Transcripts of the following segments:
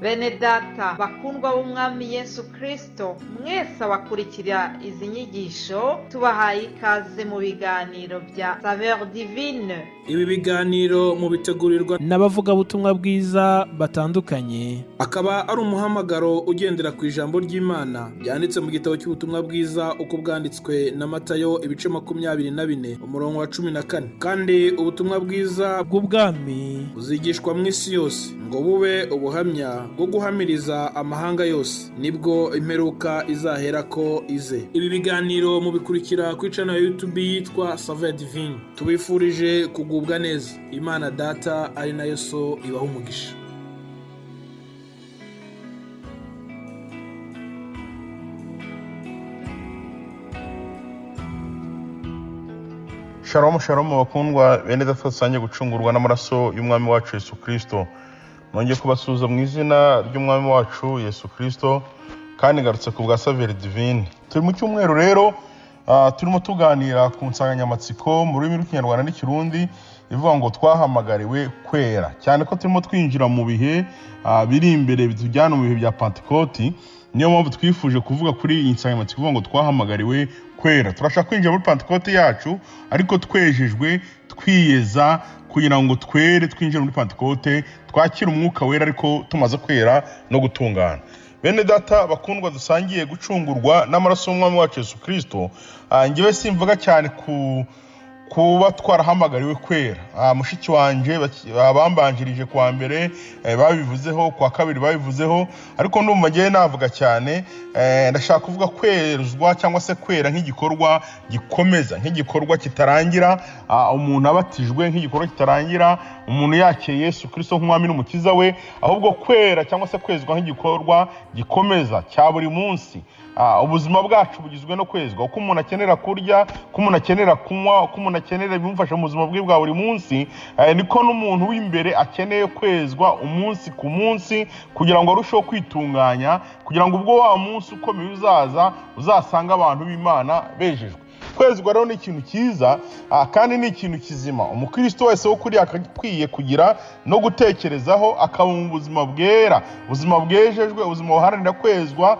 Bene data bakundwa b'Umwami Yesu Kristo, mwese abakurikira izi nyigisho, tubahaye ikaze mu biganiro bya Saveur Divine. Ibi biganiro mubitegurirwa n'abavugabutumwa bwiza batandukanye, akaba ari umuhamagaro ugendera ku ijambo ry'Imana ryanditse mu gitabo cy'ubutumwa bwiza uko bwanditswe na Matayo, ibice 24, umurongo wa 14. Kandi ubutumwa bwiza bw'ubwami buzigishwa mu isi yose ngo bube ubuhamya bwo guhamiriza amahanga yose, nibwo imperuka izaherako ize. Ibi biganiro mubikurikira kuri channel ya YouTube yitwa Saveur Divine. Tubifurije kugubwa neza. Imana Data ari nayo So ibaha umugisha. Shalom shalom, bakundwa bene data dusangiye gucungurwa n'amaraso y'Umwami wacu Yesu Kristo. Nongeye kubasuhuza mu izina ry'Umwami wacu Yesu Kristo, kandi ngarutse ku bwa Saveur Divine. Turi mu cyumweru rero, turimo tuganira ku nsanganyamatsiko mu rurimi rw'Ikinyarwanda n'Ikirundi ivuga ngo twahamagariwe kwera, cyane ko turimo twinjira mu bihe biri imbere bitujyana mu bihe bya Pantekoti. Niyo mpamvu twifuje kuvuga kuri iyi nsanganyamatsiko ivuga ngo twahamagariwe kwera. Turashaka kwinjira muri Pantekoti yacu ariko twejejwe, twiyeza, kugira ngo twere, twinjire muri Pantekote, twakire Umwuka Wera ariko tumaze kwera no gutungana. Bene data bakundwa dusangiye gucungurwa n'amaraso y'Umwami wacu Yesu Kristo, njyewe simvuga cyane ku kuba twarahamagariwe kwera. Mushiki wanje bambanjirije kuwa mbere babivuzeho, kuwa kabiri babivuzeho, ariko ndumva ngewe navuga cyane. Ndashaka kuvuga kwerezwa cyangwa se kwera nk'igikorwa gikomeza, nk'igikorwa kitarangira. Umuntu abatijwe nk'igikorwa kitarangira, umuntu yakiriye Yesu Kristo nk'Umwami n'Umukiza we, ahubwo kwera cyangwa se kwezwa nk'igikorwa gikomeza cya buri munsi. Ubuzima bwacu bugizwe no kwezwa. Uko umuntu akenera kurya, uko umuntu akenera kunywa, uko umuntu akenera ibimufasha mu buzima bwe bwa buri munsi, niko n'umuntu w'imbere akeneye kwezwa umunsi ku munsi, kugira ngo arusheho kwitunganya, kugira ngo ubwo wa munsi ukomeye uzaza uzasange abantu b'Imana bejejwe. Kwezwa rero ni ikintu cyiza, kandi ni ikintu kizima umukristo wese wo kuri akwiye kugira no gutekerezaho, akaba mu buzima bwera, ubuzima bwejejwe, ubuzima buharanira kwezwa,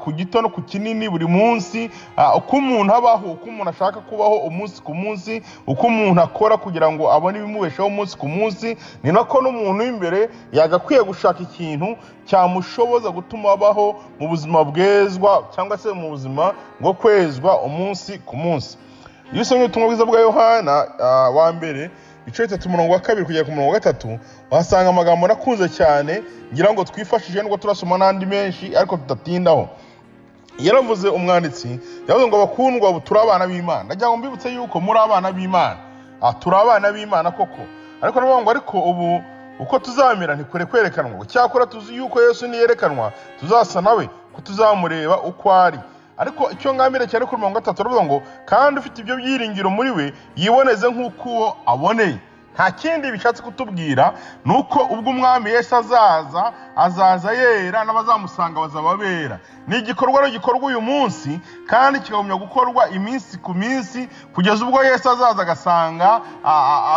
ku gito no ku kinini buri munsi. Uko umuntu abaho, uko umuntu ashaka kubaho umunsi ku munsi, uko umuntu akora kugira ngo abone ibimubeshaho umunsi ku munsi, ni nako n'umuntu w'imbere yagakwiye gushaka ikintu cyamushoboza gutuma abaho mu buzima bwezwa cyangwa se mu buzima bwo kwezwa umunsi ku munsi. Iyo usomye ubutumwa bwiza bwa Yohana wa mbere, ibice 3, umurongo wa 2 kugera ku murongo wa 3, uhasanga amagambo nakunze cyane, ngira ngo twifashishije nubwo turasoma n'andi menshi ariko tudatindaho. Yaravuze umwanditsi, yavuze ngo bakundwa, ubu turi abana b'Imana. Ndagira ngo mbibutse yuko muri abana b'Imana. Turi abana b'Imana koko, ariko navuga ngo ariko ubu uko tuzamera ntikure kwerekanwa. Cyakora tuzi yuko Yesu niyerekanwa tuzasa nawe, ko tuzamureba uko ari. Ariko icyo ngambire cyane kuri 30, aravuga ngo kandi ufite ibyo byiringiro muri we yiboneze nk'uko uwo aboneye. Nta kindi bishatse kutubwira, ni uko ubwo Umwami Yesu azaza, azaza yera, n'abazamusanga bazaba bera. Ni igikorwa rero gikorwa uyu munsi kandi kikagumya gukorwa iminsi ku minsi, kugeza ubwo Yesu azaza agasanga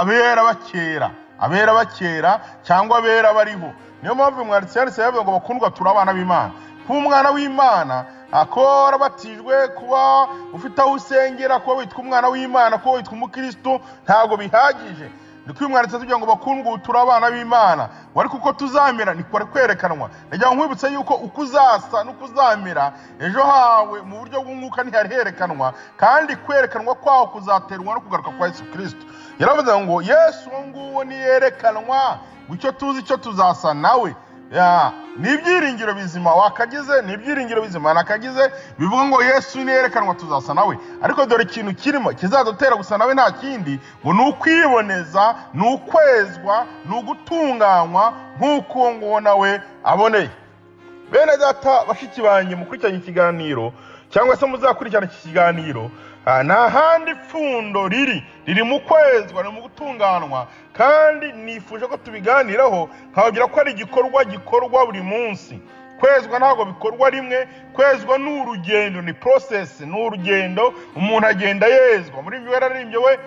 abera bakera, abera bakera cyangwa abera bariho. Niyo mpamvu umwanditsi yanditse yavuga ngo bakundwa, turi abana b'Imana. Kuba umwana w'Imana, kuba warabatijwe, kuba ufite aho usengera, kuba witwa umwana w'Imana, kuba witwa umukristo, ntabwo bihagije. Ni ko umwanditsi atubwira ngo bakundwa, ubu turi abana b'Imana, ngo ariko uko tuzamera ni kure kwerekanwa. Ndagira ngo nkwibutse yuko uko uzasa n'uko uzamera ejo hawe mu buryo bw'umwuka ntihari herekanwa, kandi kwerekanwa kwawo kuzaterwa no kugaruka kwa Yesu Kristo. Yaravuze ngo Yesu uwo nguwo niyerekanwa, ngo icyo tuzi icyo tuzasa nawe. Ni ibyiringiro bizima wakagize, ni ibyiringiro bizima nakagize, bivuga ngo Yesu niyerekanwa tuzasa nawe. Ariko dore ikintu kirimo kizadutera gusa nawe nta kindi, ngo ni ukwiboneza, ni ukwezwa, ni ugutunganywa nk'uko uwo nguwo nawe aboneye. Bene data, bashiki banjye mukurikiranye ikiganiro cyangwa se muzakurikirana iki kiganiro, nta handi pfundo riri mu kwezwa, riri mu gutunganwa. Kandi nifuje ko tubiganiraho, nkababwira ko ari igikorwa gikorwa buri munsi. Kwezwa ntabwo bikorwa rimwe, kwezwa ni urugendo, ni process, ni urugendo, umuntu agenda yezwa. Muri ibyo yararirimbye we,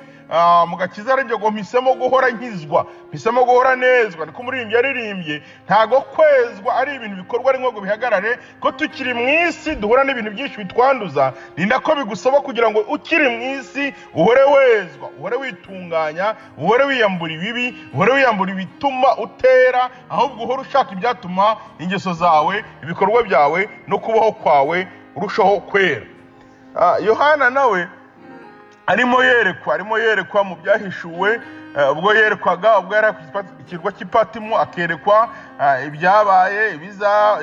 mu gakiza yaririmbye ngo mpisemo guhora nkizwa, mpisemo guhora nezwa, niko umuririmbyi yaririmbye. Ntago kwezwa ari ibintu bikorwa ari ngo bihagarare, ko tukiri mu isi duhura n'ibintu byinshi bitwanduza. Ni nako bigusaba kugira ngo ukiri mu isi uhore wezwa, uhore witunganya, uhore wiyambura ibibi, uhore wiyambura ibituma utera, ahubwo uhore ushaka ibyatuma ingeso zawe, ibikorwa byawe no kubaho kwawe urushaho kwera. Yohana nawe arimo yerekwa mu byahishuwe, ubwo yerekwaga, ubwo yari ku kirwa cy'Ipatimo, akerekwa ibyabaye,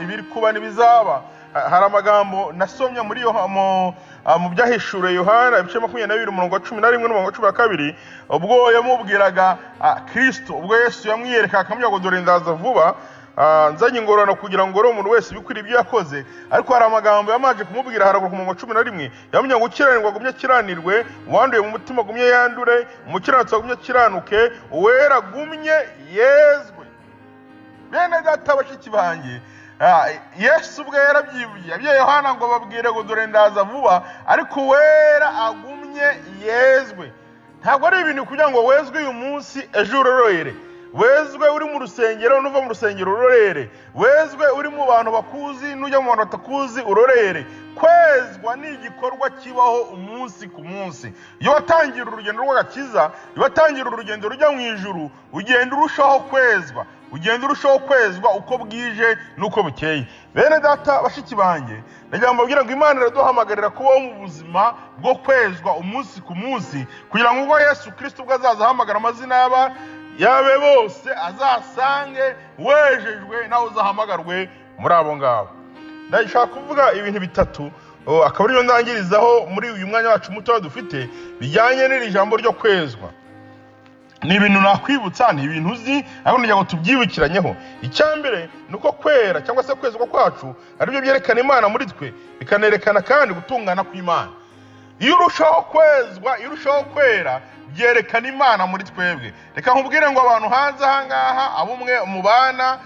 ibiri kuba n'ibizaba. Hari amagambo nasomye muri mu byahishuwe Yohana ibice 22 umurongo wa 11 n'umurongo wa 12, ubwo yamubwiraga Kristo, ubwo Yesu yamwiyereka akamubwira ngo dore ndaza vuba, nzanye ingororano kugira ngo umuntu wese ibikwiriye ibyo yakoze. Ariko hari amagambo yamaje kumubwira haraguru ku murongo wa 11, yamubwira ngo ukiranirwa agumye akiranirwe, uwanduye mu mutima agumye yandure, umukiranutsi agumye akiranuke, uwera agumye yezwe. Bene data bashiki banjye, Yesu ubwe yarabyivugiye, yabwiye Yohana ngo babwire ngo dore ndaza vuba, ariko uwera agumye yezwe. Ntabwo ari ibintu kugira ngo wezwe uyu munsi ejo urorere, wezwe uri mu rusengero nuva mu rusengero urorere, wezwe uri mu bantu bakuzi nujya mu bantu batakuzi urorere. Kwezwa ni igikorwa kibaho umunsi ku munsi. Iyo watangira urugendo rw'agakiza, iyo watangira urugendo rujya mu ijuru, ugenda urushaho kwezwa, ugenda urushaho kwezwa uko bwije n'uko bukeye. Bene data bashiki banjye, ndagira ngo mbabwire ngo Imana iraduhamagarira kubaho mu buzima bwo kwezwa umunsi ku munsi, kugira ngo ubwo Yesu Kristo ubwo azaza ahamagara amazina yabe bose azasange wejejwe, nawe uzahamagarwe muri abo ngabo. Ndashaka kuvuga ibintu bitatu, akaba ariyo ndangirizaho muri uyu mwanya wacu muto dufite, bijyanye n'iri jambo ryo kwezwa. Ni ibintu nakwibutsa, ni ibintu uzi, ariko kugira ngo tubyibukiranyeho. Icya mbere ni uko kwera cyangwa se kwezwa kwacu aribyo byerekana Imana muri twe, bikanerekana kandi gutungana kw'Imana. Iyo urushaho kwezwa, iyo urushaho kwera, byerekana Imana muri twebwe. Reka nkubwire ngo abantu hanze aha ngaha, abo mwe mubana,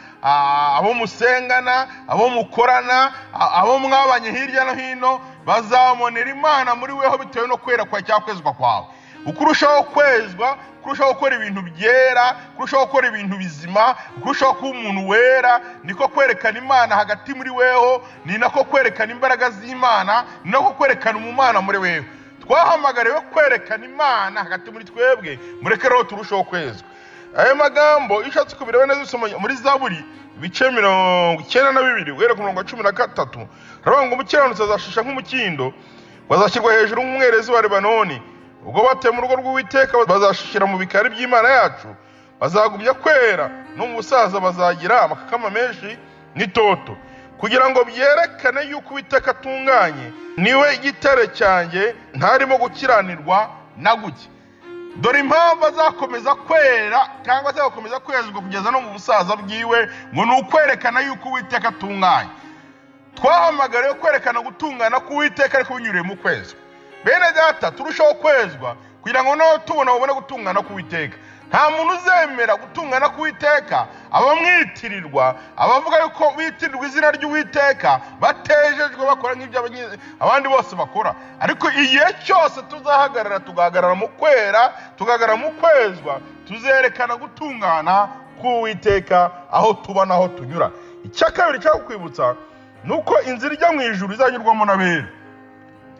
abo musengana, abo mukorana, abo mwabanye hirya no hino, bazabonera Imana muri weho bitewe no kwera kwa cyangwa kwezwa kwawe. Uko urushaho kwezwa, kurushaho gukora ibintu byera, kurushaho gukora ibintu bizima, kurushaho kuba umuntu wera, niko kwerekana Imana hagati muri weho, ni nako kwerekana imbaraga z'Imana, ni nako kwerekana umumana muri weho. Twahamagariwe kwerekana Imana hagati muri twebwe, mureke rero turushaho kwezwa. Aya magambo iyo ushatse kubireba neza usoma muri Zaburi ibice 92 guhera ku murongo wa 13, haravuga ngo umukiranutsi azashisha nk'umukindo, bazashyirwa hejuru nk'umwerezi wa Lebanoni. Ubwo batuye mu rugo rw'Uwiteka bazashishira mu bikari by'Imana yacu, bazagumya kwera, no mu busaza bazagira amakakama menshi n'itoto, kugira ngo byerekane yuko Uwiteka atunganye, niwe igitare cyanjye, ntarimo gukiranirwa na guke. Dore impamvu azakomeza kwera cyangwa se agakomeza kwezwa kugeza no mu busaza bwiwe, ngo ni ukwerekana yuko Uwiteka atunganye. Twahamagariwe kwerekana gutungana k'Uwiteka ariko binyuriye mu kwezwa. Bene data, turushaho kwezwa kugira ngo nawe tubona ubone gutungana k'Uwiteka. Nta muntu uzemera gutungana k'Uwiteka, abamwitirirwa, abavuga yuko bitirirwa izina ry'Uwiteka batejejwe, bakora nk'ibyo abandi bose bakora. Ariko igihe cyose tuzahagarara, tugahagarara mu kwera, tugahagarara mu kwezwa, tuzerekana gutungana k'Uwiteka aho tuba n'aho tunyura. Icya kabiri cyo kukwibutsa ni uko inzira ijya mu ijuru izanyurwamo n'abera.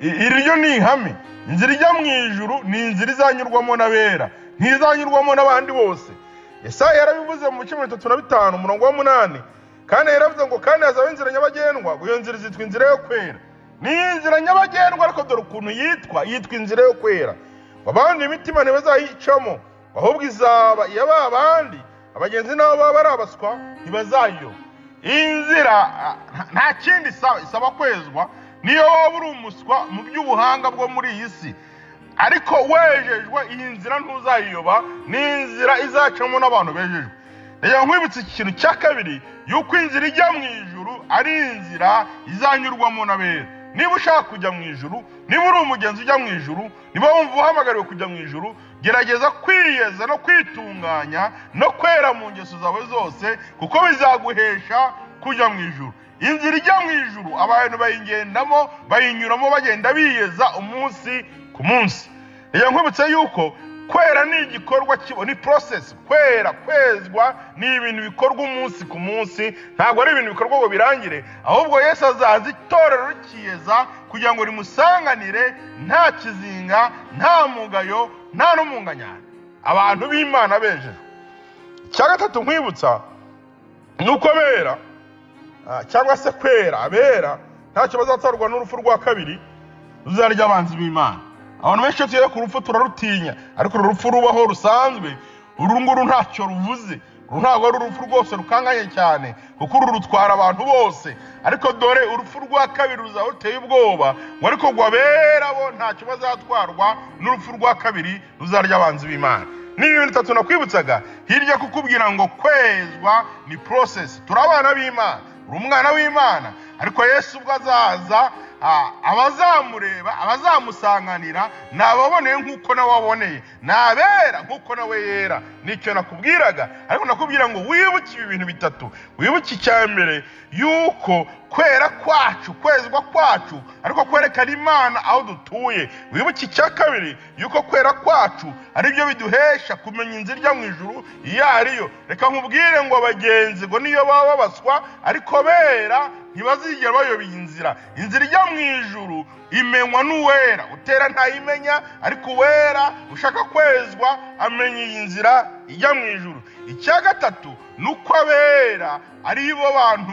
Iri ryo ni ihame. Inzira ijya mu ijuru ni inzira izanyurwamo n'abera, ntizanyurwamo n'abandi bose. Yesaya yarabivuze mu bice 35 umurongo wa 8, kandi yaravuze ngo kandi hazaba inzira nyabagendwa, ngo iyo nzira izitwa inzira yo kwera. Ni inzira nyabagendwa, ariko dore ukuntu yitwa, yitwa inzira yo kwera. Abandi imitima ntibazayicamo, ahubwo izaba iya ba bandi, abagenzi nabo baba ari abaswa ntibazayiyoba. Iyi nzira nta kindi isaba kwezwa. Niyo waba uri umuswa mu by'ubuhanga bwo muri iyi si, ariko wejejwe iyi nzira ntuzayiyoba, ni inzira izacamo n'abantu bejejwe. Reka nkwibutse iki kintu cya kabiri, yuko inzira ijya mu ijuru ari inzira izanyurwamo n'abera. Niba ushaka kujya mu ijuru, niba uri umugenzi ujya mu ijuru, niba wumva uhamagariwe kujya mu ijuru, gerageza kwiyeza no kwitunganya no kwera mu ngeso zawe zose, kuko bizaguhesha kujya mu ijuru. Inzira ijya mu ijuru abantu bayigendamo, bayinyuramo, bagenda biyeza umunsi ku munsi. Reka nkwibutse yuko Kwera ni igikorwa ni process. Kwera, kwezwa ni ibintu bikorwa umunsi ku munsi, ntabwo ari ibintu bikorwa ngo birangire, ahubwo Yesu azaza itorero rikiyeza kugira ngo rimusanganire nta kizinga, nta mugayo, nta n'umunganyana, abantu b'Imana bejejwe. Icya gatatu nkwibutsa ni uko bera, cyangwa se kwera, abera ntacyo bazatwarwa n'urupfu rwa kabiri ruzarya abanzi b'Imana. Abantu benshi iyo tugeze ku rupfu turarutinya, ariko uru rupfu rubaho rusanzwe, uru nguru ntacyo ruvuze. Uru ntabwo ari urupfu rwose rukanganye cyane, kuko uru rutwara abantu bose. Ariko dore urupfu rwa kabiri ruzaba ruteye ubwoba, ngo ariko ngo abera bo ntacyo bazatwarwa n'urupfu rwa kabiri ruzarya abanzi b'Imana. Ni ibintu bitatu nakwibutsaga hirya kukubwira ngo kwezwa ni process. Turi abana b'Imana, uri umwana w'Imana, ariko Yesu ubwo azaza, abazamureba, abazamusanganira ni ababoneye nk'uko nawe aboneye, ni abera nk'uko nawe yera. Nicyo nakubwiraga, ariko nakubwira ngo wibuke ibi bintu bitatu. Wibuke icya mbere yuko kwera kwacu, kwezwa kwacu, ariko kwerekana Imana aho dutuye. Wibuke icya kabiri yuko kwera kwacu ari byo biduhesha kumenya inzira ijya mu ijuru iyo ariyo. Reka nkubwire ngo abagenzi ngo niyo baba babaswa, ariko bera ntibazigera bayoba iyi nzira. Inzira ijya mu ijuru imenywa n'uwera, utera ntayimenya, ariko uwera ushaka kwezwa amenya iyi nzira ijya mu ijuru. Icya gatatu ni uko abera ari bo bantu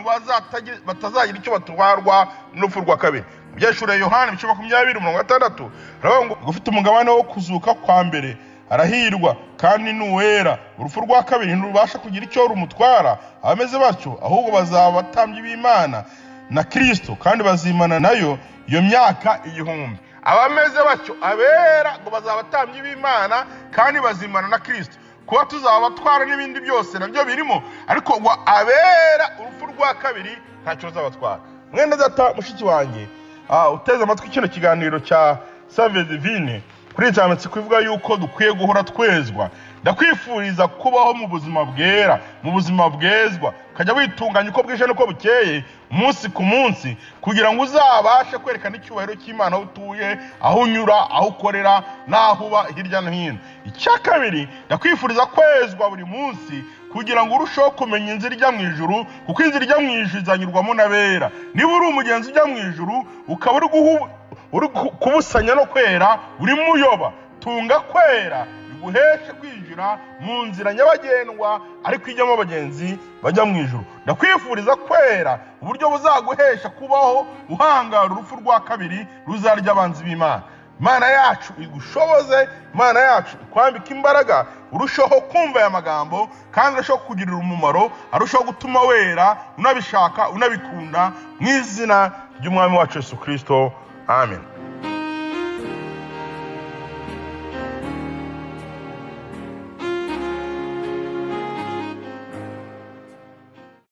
batazagira icyo batwarwa n'urupfu rwa kabiri. Mu Byahishuriwe Yohana ibice 20 umurongo wa 6 haravuga ngo ufite umugabane wo kuzuka kwa mbere arahirwa kandi ni uwera, urupfu rwa kabiri ntirubasha kugira icyo rumutwara. Abameze batyo ahubwo bazaba abatambyi b'Imana na Kristo, kandi bazimana nayo iyo myaka 1000. Abameze batyo, abera, ngo bazaba abatambyi b'Imana kandi bazimana na Kristo. Kuba tuzaba abatwara n'ibindi byose nabyo birimo, ariko ngo abera urupfu rwa kabiri ntacyo ruzabatwara. Mwene data, mushiki wanjye, uteze amatwi kino kiganiro cya Save Divine kuri iyi nsanganyamatsiko ivuga yuko dukwiye guhora twezwa, ndakwifuriza kubaho mu buzima bwera, mu buzima bwezwa, ukajya witunganya uko bwije n'uko bukeye, umunsi ku munsi, kugira ngo uzabashe kwerekana icyubahiro cy'Imana aho utuye, aho unyura, aho ukorera n'aho uba hirya no hino. Icya kabiri, ndakwifuriza kwezwa buri munsi kugira ngo urusheho kumenya inzira ijya mu ijuru, kuko inzira ijya mu ijuru izanyurwamo n'abera. Niba uri umugenzi ujya mu ijuru ukaba uri kubusanya no kwera, urimo uyoba, tunga kwera biguheshe kwinjira mu nzira nyabagendwa ariko ijyamo abagenzi bajya mu ijuru. Ndakwifuriza kwera uburyo buzaguhesha kubaho uhangara urupfu rwa kabiri ruzarya abanzi b'Imana. Imana yacu igushoboze, Imana yacu ikwambike imbaraga, urusheho kumva aya magambo kandi arusheho kukugirira umumaro, arusheho gutuma wera unabishaka unabikunda, mu izina ry'Umwami wacu Yesu Kristo, amen.